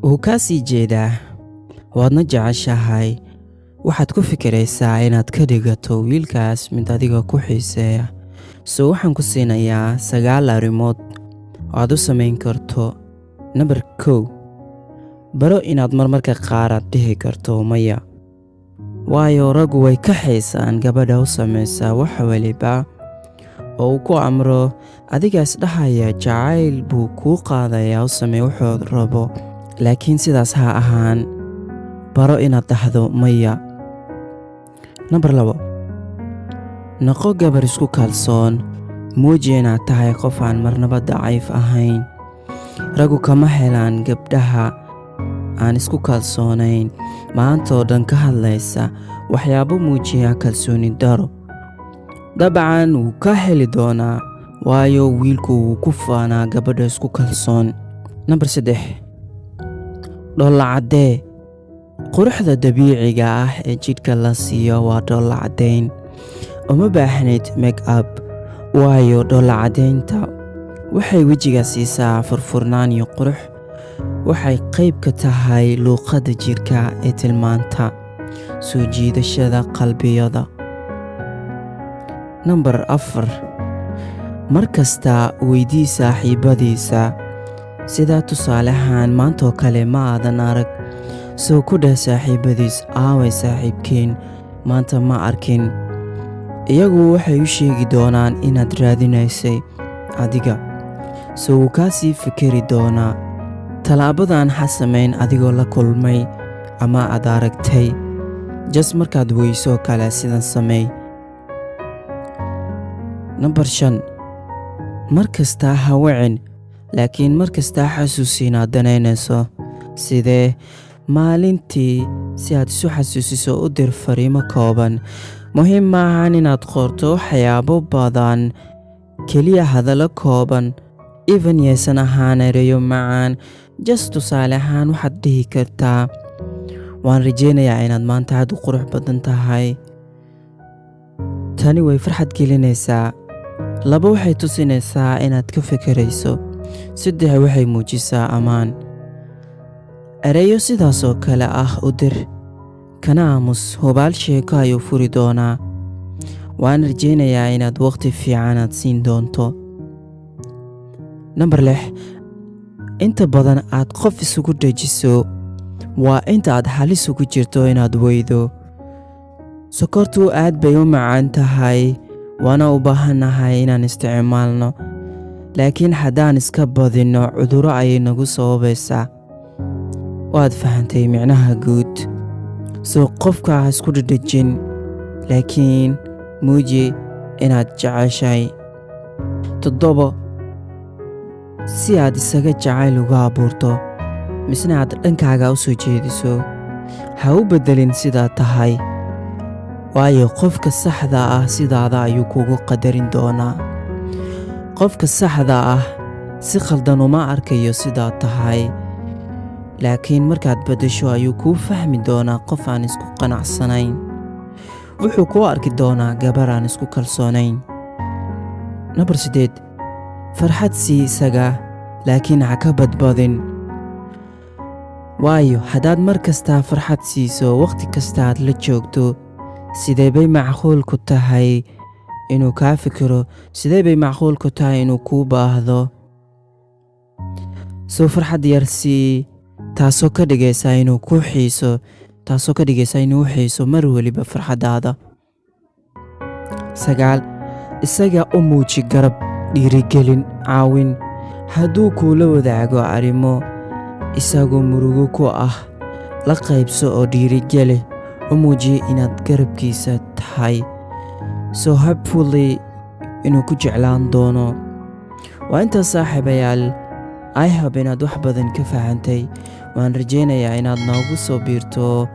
Wuu kaa sii jeedaa, waadna jeceshahay. Waxaad ku fikiraysaa inaad ka dhigato wiilkaas mid adiga ku xiiseeya. So waxaan ku siinayaa 9 arrimood oo aad u samayn karto. Nambar 1: baro inaad marmarka qaar aad dhihi karto maya, waayo raggu way ka xiisaan gabadha u samaysa wax waliba oo uu ku amro. Adigaas dhahaya jacayl buu kuu qaadayaa, u samee wuxuu rabo, laakiin sidaas ha ahaan. Baro inaad dhahdo maya. Nambar 2: noqo gabar isku kalsoon. Muuji inaad tahay qof aan marnaba daciif ahayn. Raggu kama helaan gabdhaha aan isku kalsoonayn, maanta oo dhan ka hadlaysa waxyaabo muujiya kalsooni daro. Dabcan wuu ka heli doonaa, waayo wiilku wuu ku faanaa gabadha isku kalsoon. Nambar 3: dhoolla caddee. Quruxda dabiiciga ah ee jidhka la siiyo waa dhoolla caddayn. Uma baahnid make up, waayo dhoolla caddaynta waxay wejiga siisaa furfurnaan iyo qurux. Waxay qayb ka tahay luuqadda jidhka ee tilmaanta soo jiidashada qalbiyada. Nambar 4: mar kasta weydii saaxiibadiisa. Sida tusaalehaan, maantoo kale ma aadan arag, soo ku dheh saaxiibadiis: "Aaway saaxiibkiin? Maanta ma arkin." Iyagu waxay u sheegi doonaan inaad raadinaysay adiga, so wuu kaa sii fikeri doonaa. Tallaabadan ha samayn adigoo la kulmay ama aad aragtay. Just markaad weyso kale sidan sameey. Nambar 5: mar kastaa ha wicin, laakiin mar kastaa xasuusi inaad danaynayso. Sidee? Maalintii si aad isu xasuusiso, u dir fariimo kooban. Muhiim maahan inaad qorto waxyaabo badan, keliya hadallo kooban, even yaysan ahaan ereyo macaan. Just tusaale ahaan, waxaad dhihi kartaa: "Waan rajeynayaa inaad maanta aad u qurux badan tahay." Tani way farxad gelinaysaa. 2, waxay tusinaysaa inaad ka fekerayso. 3, waxay muujisaa ammaan. Ereyo sidaas oo kale ah u dir, kana aamus. Hubaal sheeko ayuu furi doonaa. Waan rajeynayaa inaad waqti fiican aad siin doonto. Nambar 6: inta badan aad qof isugu dhejiso waa inta aad halis ugu jirto inaad weydo. Sokortu aad bay u macaan tahay, waana u baahannahay inaan isticmaalno, laakiin haddaan iska badinno, cudurro ayay nagu sababaysaa. Waad fahantay micnaha guud. Soo qofka ha isku dhedhejin, laakiin muuji inaad jeceshahay. 7: si aad isaga jacayl uga abuurto misna aad dhankaaga u soo jeediso, ha u beddelin sidaad tahay, waayo qofka saxda ah sidaada ayuu kugu qadarin doonaa. Qofka saxda ah si khaldan uma arkayo sidaad tahay, laakiin markaad beddesho ayuu kuu fahmi doonaa qof aan isku qanacsanayn. Wuxuu kuu arki doonaa gabar aan isku kalsoonayn. Nambar 8: farxad sii isaga, laakiin ha ka badbadin, waayo haddaad mar kastaa farxad siiso, wakhti kasta aad la joogto, sidee bay macquul ku tahay inuu kaa fikiro? Sidee bay macquul ku tahay inuu kuu baahdo? Soo farxad yar sii, taasoo ka dhigaysa inuu ku xiiso, taasoo ka dhigaysa inuu u xiiso mar weliba farxaddaada. 9: isaga u muuji garab, dhiirigelin, caawin. Hadduu kuula wadaago arrimo isagoo murugo ku ah, la qaybso oo dhiirigeli. U muuji inaad garabkiisa tahay, so hopefully inuu ku jeclaan doono. Waa intaas, saaxiibayaal. I hope inaad wax badan ka fahantay. Waan rajaynayaa inaad noogu soo biirto.